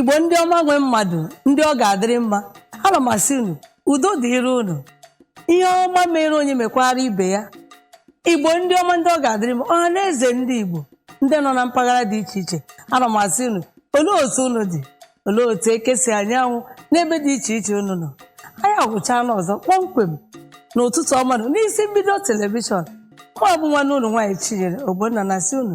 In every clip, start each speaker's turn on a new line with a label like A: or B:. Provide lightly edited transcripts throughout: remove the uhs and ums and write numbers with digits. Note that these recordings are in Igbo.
A: Igbo ndị ọma nwe mmadụ, ndị ọ ga-adịrị mma, ana m asị unu udo dịrị unu. Ihe ọma mere onye mekwara ibe ya. Igbo ndị ọma, ndị ọ ga-adịrị mma, ọha na eze ndị Igbo ndị nọ na mpaghara dị iche iche, ana m asị unu, olee otu unu dị? Olee otu eke si anyanwụ n'ebe dị iche iche unu nọ? Anyị agwụchaala ọzọ kpọmkwem n'ụtụtụ ọma nụ n'isi mbido telivishọn. Mụ abụ nwanne unu nwaanyị Chinyere Ogbonna na-asị unu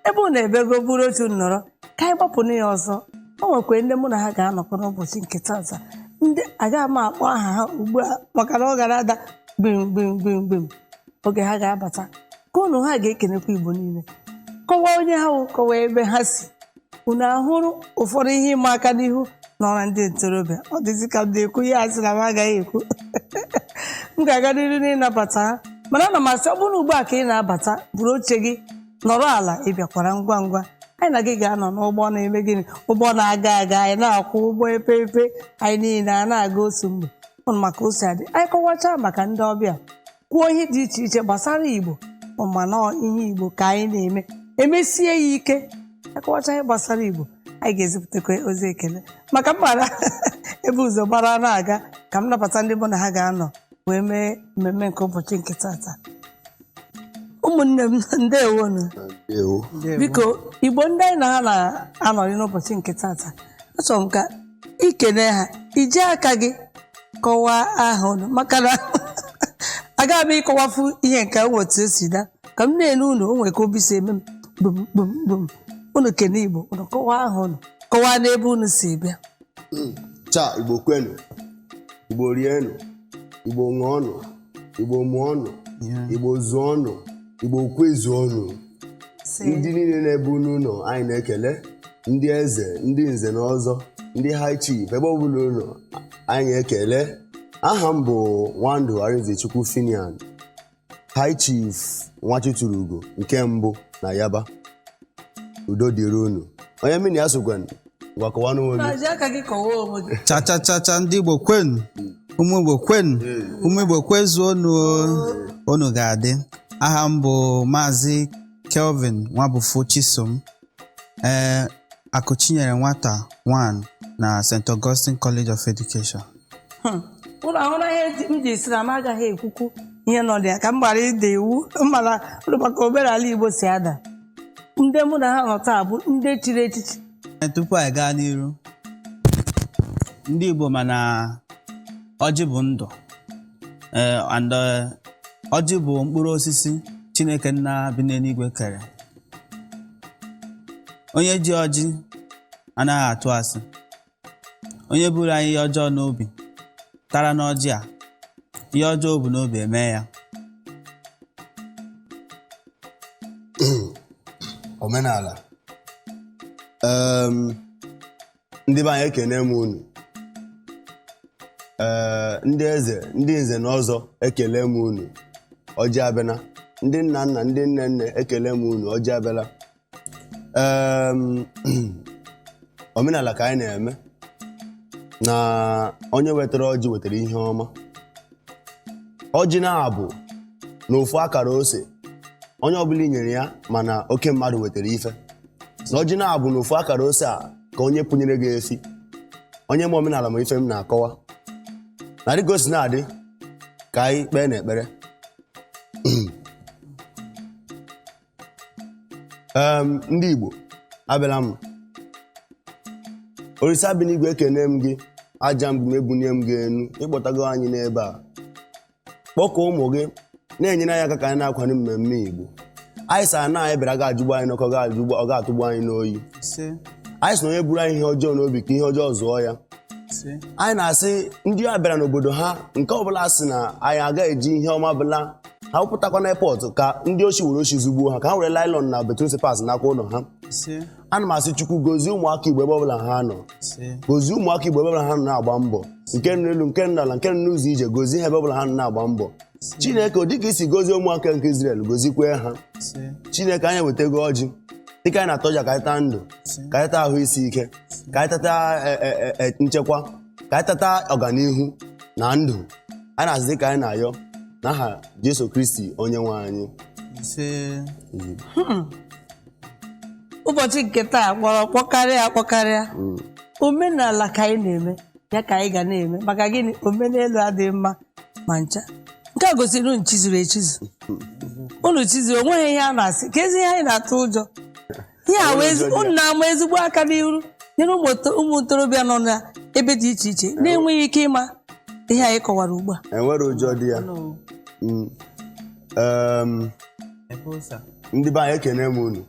A: ebe unu ebego buru otu unu nọrọ ka anyị gbapụnụ ya ọzọ. O nwekwa ndị mụ na ha ga-anọkọ n'ụbọchị nke tata, ndị agaghị m akpọ aha ha ugbu a maka na ọ gara ada gbim gbim gbim gbim oge ha ga-abata, ka unu ha ga-ekenekwa Igbo niile, kọwaa onye ha wụ, kọwaa ebe ha si. Unu ahụrụ ụfọdụ ihe ịma aka n'ihu n'ọra ndị ntorobịa. Ọ dịzị ka m na-ekwu ihe a sị na m agaghị ekwu. M ga-aga n'iru n'ịnabata ha, mana ana m asị, ọ bụrụ na ugbu a ka ị na-abata, buru oche gị nọrọ ala. Ị bịakwara ngwa ngwa, anyị na gị ga-anọ n'ụgbọ na-eme gịnị? Ụgbọ na-aga aga. Anyị na-akwụ ụgbọ epeepe, anyị niile a na-aga otu mgbe ụnụ maka o si adị. Anyị kọwachaa maka ndị ọbịa, kwuo ihe dị iche iche gbasara Igbo, mana ihe Igbo ka anyị na-eme emesie ya ike. Akọwacha ihe gbasara Igbo, anyị ga-ezipụtakwa ozi ekele maka mgbara ebe ụzọ gbara na-aga. Ka m nabata ndị mụ na ha ga-anọ wee mee mmemme nke ụbọchị nke tata. Ụmụnne m, ndewonu.
B: Ndewo.
A: Biko, Igbo ndị anyị na ha na-anọrị n'ụbọchị nke tata, achọrọ m ka ikene ha, iji aka gị kọwaa aha unu, maka na agaghị m ịkọwafu ihe nke nwe otu o si daa ka m na-ene unu. O nwere ka obi si eme m gbum gbum gbum. Unu kene Igbo, unu kọwaa aha unu, kọwaa n'ebe unu si bịa.
B: Cha, Igbo kwenu, Igbo rienụ, Igbo ṅụọnụ, Igbo mụọnụ, Igbo zụọnụ, Igbo kwezuonụ. Ndị niile na-ebe unu nọ, anyị na-ekele ndị eze, ndị nze na ọzọ, ndị high chief, ebe ọbụla unu nọ, anyị ekele. Aha m bụ Nwandụ Arinzechukwu Finian, high chief Nwachiturugo nke mbụ na Yaba. Udo dịrị unu. Onye mini ya sokwen, ngwa kọwanụ onwe gị.
A: Ji aka gị kọwaa onwe gị.
C: Cha cha cha cha, ndị Igbo kwenu, ụmụ Igbo kwenu, ụmụ Igbo kwezuonu o. Unu ga-adị. Aha m bụ Maazị Kelvin Nwabufo Chisom, ee, Akụchinyere nwata 1 na St. Augustine College of Education.
A: Ụlọ ahụrụ ihe m ji si na m agaghị ekwukwu ihe nọ na ya ka m gbara ide iwu, mana ụlọ maka omenala Igbo si ada. Ndị mụ na ha nọ taa bụ ndị chiri echichi.
C: Tupu anyị gaa n'iru, ndị Igbo, mana ọjị bụ ndụ, ee, and ọjị bụ mkpụrụ osisi Chineke nna bi n'eluigwe kere. Onye ji ọjị anaghị atụ asị. Onye buru anyị ihe ọjọọ n'obi tara n'ọjị a, ihe ọjọọ o bu n'obi eme ya.
B: Omenala. Ndị be anyị, ekene m unu. Ee, ndị eze, ndị nze na ọzọ, ekele m unu. Ọjị abịala. Ndị nna nna, ndị nne nne, ekele m unu. Ọjị abịala. Omenala ka anyị na-eme, na onye wetara ọjị wetara ihe ọma. Ọjị na-abụ na ofu akara ose, onye ọbụla i nyere ya, mana oke mmadụ wetara ife na ọjị na-abụ na ofu akara ose a ka onye pụnyere gị efi. Onye ma omenala ma ife m na-akọwa na dịka o si na-adị. Ka anyị kpee na ekpere. Ndị Igbo, abịala m. Olisa bi n'igwe, ekene m gị. Aja m gị, ebunie m gị enu. Ịkpọtago anyị n'ebe a, kpọkọọ ụmụ gị na-enyere anyị aka ka anyị na-akwado mmemme Igbo. Anyị sị na anyị bịara ga-ajụgbu anyị n'ọkụ, ọ ga-atụgbu anyị n'oyi. Anyị sị na onye buru anyị ihe ọjọọ n'obi, ka ihe ọjọọ zụọ ya. Anyị na-asị ndị a bịara n'obodo ha, nke ọbụla sị na anyị agaghị eji ihe ọma bụla ha pụtakwa n'airport, ka ndị oshi were oshi zugbuo ha, ka ha were nylon na bedroom slippers n'aka ụlọ ha. Ana m asị Chukwu gozie ụmụaka Igbo ebe ọbụla ha nọ. Gozie ụmụaka Igbo ebe ọbụla ha nọ na-agba mbọ, nke nọ n'elu, nke nọ n'ala, nke nọ n'ụzọ ije. Gozie ha ebe ọbụla ha nọ na-agba mbọ. Chineke, dịka i si gozie ụmụaka nke Israel, gozikwe ha. Chineke, anyị ewetago ọjị. Dịka anyị na-ata ọjị, ka anyị taa ndụ, ka anyị taa ahụ isi ike, ka anyị tata nchekwa, ka anyị tata ọganihu na ndụ. Anyị na-asị dịka anyị na-ayọ n'aha Jesu Kristi onye nwe anyị.
A: Ụbọchị nke taa kpọrọ kpọkarịa akpọkarịa. Omenala ka anyị na-eme, ya ka anyị ga na-eme. Maka gịnị? Omenelu adịghị mma ma ncha. Nke a gosiri unu chizuru echizu, unu chizuru, onweghị ihe a na-asị ka ezi ihe anyị na-atụ ụjọ. Ihe a wee unu na-ama ezigbo aka n'iru nyere ụmụ ntorobịa nọ n'ebe dị iche iche na-enweghị ike ịma ihe anyị kọwara ugbu a.
B: Enwere ụjọ dị ya. Ndị be anyị, ekene m unu.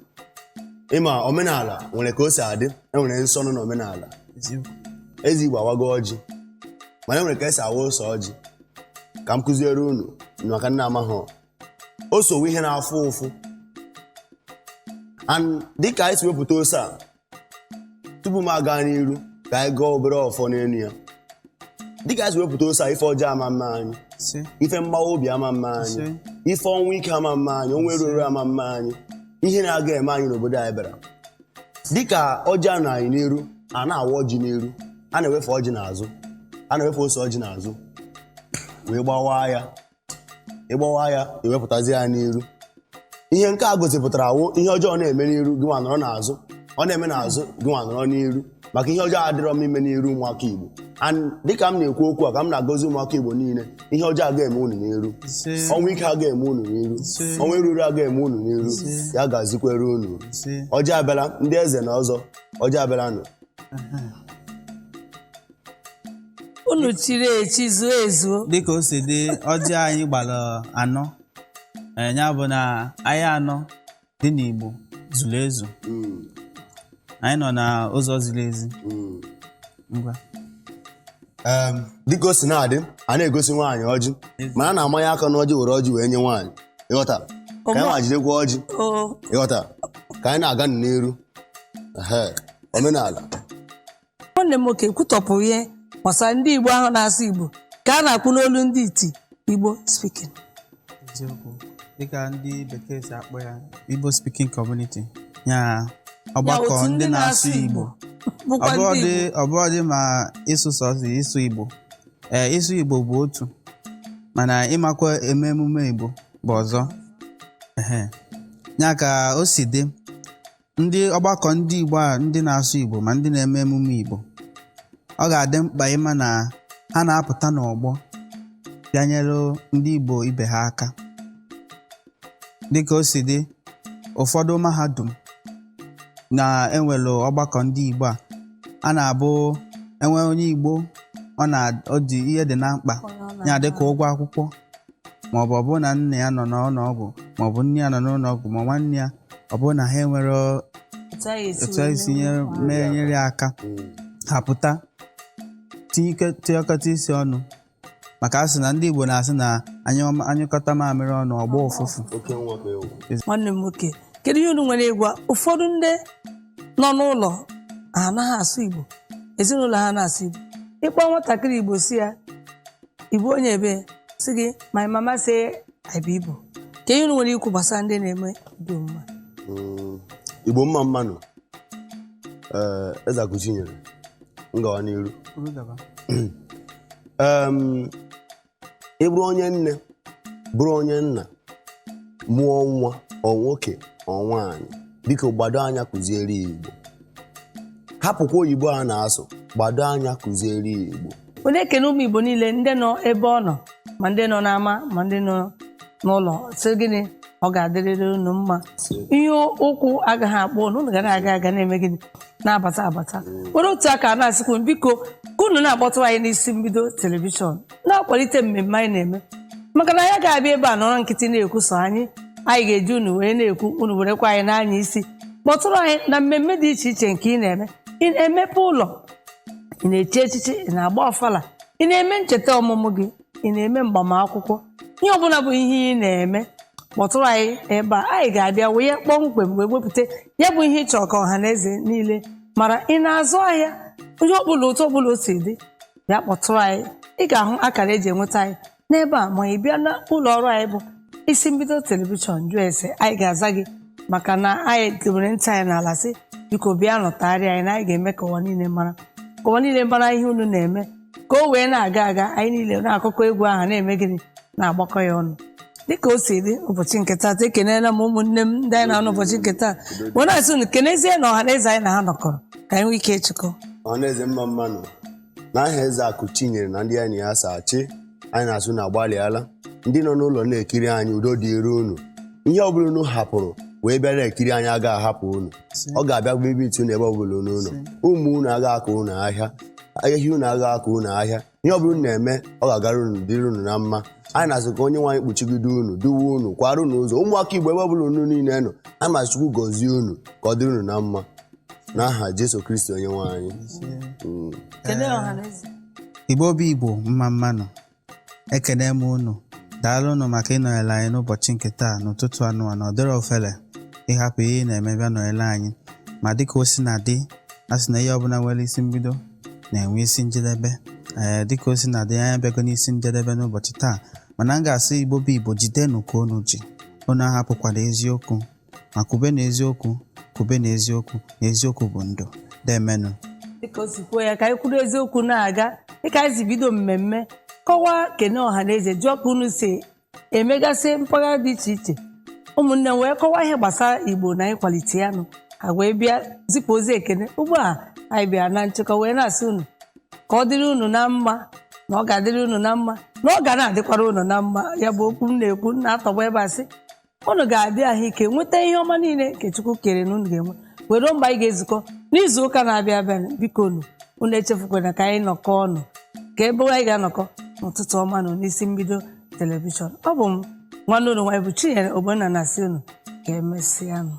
B: Ịma omenala nwere ka o si adị, enwere nsọ nọ n'omenala. Eze Igbo awago ọjị, mana enwere ka esi awa ose ọjị. Ka m kụziere unu maka nna amaghọ ose wụ ihe na-afụ ụfụ. And dịka anyị si wepụta ose a, tupu m aga n'iru, ka anyị gọọ obere ọfọ n'elu ya. Dịka anyị si wepụta ose a, ife ọjọọ ama mma anyị, ife mgbawa obi ama mma anyị, ife ọnwụ ike ama mma anyị, ọnwụ eruru ama mma anyị, ihe na-aga eme anyị n'obodo anyị bịara. Dịka ọjị a nọ anyị n'iru, a na-awa ọjị n'iru, a na-ewefe ọjị n'azụ, a na-ewefe ose ọjị n'azụ wee gbawaa ya. Ịgbawa ya, ewepụtazi ya n'iru. Ihe nke a gosipụtara wụ ihe ọjọọ na-eme n'iru gị nwa nọrọ n'azụ, ọ na-eme n'azụ gị nwa nọrọ n'iru, maka ihe ọjọọ adịrọ m ime n'iru ụmụaka Igbo. And dịka m na-ekwu okwu a, ka m na-agọzi ụmụaka Igbo niile, ihe ọjọọ aga eme unu n'iru, ọnwụ ike aga eme unu n'iru, ọnwụ eruru aga eme unu n'iru, ya gazikwere unu. Ọjọọ abịala, ndị eze na ọzọ, ọjọọ abịala nụ.
A: Unu chiri echi zuo ezuo.
C: Dịka o si dị, ọjị anyị gbara anọ. Ya bụ na anyị anọ dị n'Igbo zuru ezu. Anyị nọ na ụzọ ziri ezi. Ngwa.
B: Dịka o si na-adị, a na-egosi nwaanyị ọjị, mana a na-amanye aka n'ọjị, were ọjị wee nye nwaanyị. Ịghọta ka anyị nwa jidekwa ọjị. Ịghọta ka anyị na-aga n'iru. Ehe, omenala.
A: Nwanne m nwoke kwutọpụ ihe gbasara ndị Igbo ahụ na-asụ Igbo ka a na-akwụ n'olu ndị iti, Igbo speaking.
C: Eziokwu, dịka ndị bekee si akpọ ya, Igbo speaking community, ya ọgbakọ
A: otu
C: ndị na-asụ Igbo.
A: Bụkwa ndị Igbo.
C: Ọbụọdị ma ịsụ sọsọ ịsụ Igbo, ee, ịsụ Igbo bụ otu, mana ịmakwa eme emume Igbo bụ ọzọ. Ehe, ya ka o si dị, ndị ọgbakọ ndị Igbo a, ndị na-asụ Igbo ma ndị na-eme emume Igbo, ọ ga-adị mkpa ịma na ha na-apụta n'ọgbọ bịanyere ndị Igbo ibe ha aka. Dịka o si dị, ụfọdụ mahadum na-enwelu ọgbakọ ndị Igbo a, a na-abụ enwe onye Igbo ọ na ọ dị ihe dị na mkpa ya, dịka ụgwọ akwụkwọ, maọbụ ọ bụrụ na nna ya nọ n'ụlọ ọgwụ, maọbụ nne ya nọ n'ụlọ ọgwụ, ma nwanne ya, ọ bụrụ na ha enwere
A: otu anyị esi
C: otu anyị si
A: wee
C: nyere mee nyere ya aka, ha pụta tinyekọta isi ọnụ, maka a sị na ndị Igbo na-asị na anyụkọta mamịrị ọnụ, ọgba ụfụfụ.
B: Oke nwa ka ewu.
A: Nwanne m nwoke, kedu ihe unu nwere ịgwa ụfọdụ ndị nọ n'ụlọ ha anaghị asụ Igbo, ezinụlọ ha na-asụ Igbo? Ịkpọ nwatakịrị Igbo si ya, "Igbo onye ebe?" Si gị, "My mama say I be Igbo." Ka ihe unu nwere ikwu gbasara ndị na-eme Igbo mma?
B: Igbo mma mmanụ. Ee, Eze Akụchinyere, m gawa n'iru. Ị bụrụ onye nne, bụrụ onye nna, mụọ nwa, ọ nwoke ọ nwaanyị, biko gbado anya kụziere ya Igbo. Hapụkwa oyibo a na-asụ, gbado anya kụziere ya Igbo.
A: Onye ekene ụmụ Igbo niile, ndị nọ ebe ọ nọ, ma ndị nọ n'ama, ma ndị nọ n'ụlọ, sị gịnị? Ọ ga-adịrịrị unu mma. Ihe ụkwụ agaghị akpọ unu, unu ga na-aga aga, na-eme gịnị, na-abata abata. Were otu aka na-asịkwa unu, biko ka unu na-akpọtụrụ anyị n'isi mbido telivishọn, na-akwalite mmemme anyị na-eme, maka na anyị ga-abịa ebe a nọrọ nkịtị na-ekwu sọ anyị, anyị ga-eji unu wee na-ekwu, unu werekwa anyị n'anya isi. Kpọtụrụ anyị na mmemme dị iche iche nke ị na-eme. Ị na-emepe ụlọ, ị na-echi echichi, ị na-agba ọfala, ị na-eme ncheta ọmụmụ gị, ị na-eme mgbamakwụkwọ, ihe ọbụla bụ ihe ị na-eme, kpọtụrụ anyị ebe a. Anyị ga-abịa wee kpọmkwem wee wepụta ya bụ ihe ị chọrọ ka ọha na eze niile mara. Ị na-azụ ahịa, onye ọbụla, otu ọbụla o si dị, bịa kpọtụrụ anyị. Ị ga-ahụ akara eji enweta anyị n'ebe a, ma ị bịa na ụlọ ọrụ anyị bụ isi mbido telivishọn, jụọ ese, anyị ga-aza gị, maka na anyị debere ntị anyị n'ala sị biko bịa nọtagharị anyị, na anyị ga-eme ka ụwa niile mara, ka ụwa niile mara ihe unu na-eme, ka o wee na-aga aga, anyị niile na-akụkọ egwu ahụ, na-eme gịnị, na-agbakọ ya ọnụ. Dịka o si dị ụbọchị nke taa, ekenela m ụmụnne m ndị anyị na-anụ ụbọchị nke taa, wee na-asị unu kenezie na ọha na eze anyị na ha nọkọrọ, ka anyị nwee ike ịchịkọ.
B: Ọhaneze, mma mmanụ. N'aha Eze Akụ Chinyere na ndị ya na ya so achị, anyị na-asụ na agbalịala. Ndị nọ n'ụlọ na-ekiri anyị, udo dịrị unu. Ihe ọbụla unu hapụrụ wee bịa na-ekiri anyị agaghị ahapụ unu. Ọ ga-abịa ebe itu unu, ebe ọbụla unu nọ. Ụmụ unu agaghị aka unu ahịa, ehi unu agaghị aka unu ahịa. Ihe ọbụla unu na-eme, ọ ga-agara unu, dịrị unu na mma. Anyị na-asị ka onye nwaanyị kpuchigide unu, duwe unu, kwara unu ụzọ. Ụmụaka Igbo, ebe ọbụla unu niile nọ, a ma Chukwu gọzie unu, ka ọ dịrị unu na mma, n'aha Jesu Kristi onye nwe anyị.
A: Kelee ọhaneze.
C: Igbo bụ Igbo, mma mmanụ. Ekene m unu. Daalụnụ maka ịnọnyere anyị n'ụbọchị nke taa n'ụtụtụ anụwa na ọ dịrọ ofele ịhapụ ihe ị na-eme bịa nọnyere anyị. Ma dịka o si na dị, a sị na ihe ọbụla nwere isi mbido na-enwe isi njedebe. Ee, dịka o si na dị, anyị abịago n'isi njedebe n'ụbọchị taa, mana m ga-asị Igbo bụ Igbo, jidenụ ka unu ji. Unu ahapụkwala eziokwu, ma kwube na eziokwu, kwube na eziokwu, na eziokwu bụ ndụ. Demenụ.
A: Dịka o si kwuo ya, ka anyị kwuru eziokwu na-aga. Dịka anyị si bido mmemme, kọwaa, kene ọha na eze, jụọ ka unu si emegasị mpaghara dị iche iche, ụmụnne m wee kọwaa ihe gbasara Igbo na ịkwalite ya nụ, ha wee bịa zipụ ozi ekene. Ugbu a anyị bịara na nchịkọ, wee na-asị unu ka ọ dịrị unu na mma, na ọ ga-adịrị unu na mma, na ọ ga na-adịkwara unu na mma. Ya bụ okwu m na-ekwu na-atọgba ebe a, sị unu ga-adị ahụike, nweta ihe ọma niile nke Chukwu kere na unu ga-enwe. Were mgbe anyị ga-ezukọ n'izu ụka na-abịa abịa, biko unu unu echefukwana ka anyị nọkọ ọnụ, ka ebe anyị ga-anọkọ n'ụtụtụ ọma nọ n'isi mbido telivishọn. Ọ bụ m, nwanne unu nwaanyị, bụ Chinyere Ogbonna, na-asị unu ka emesịanụ.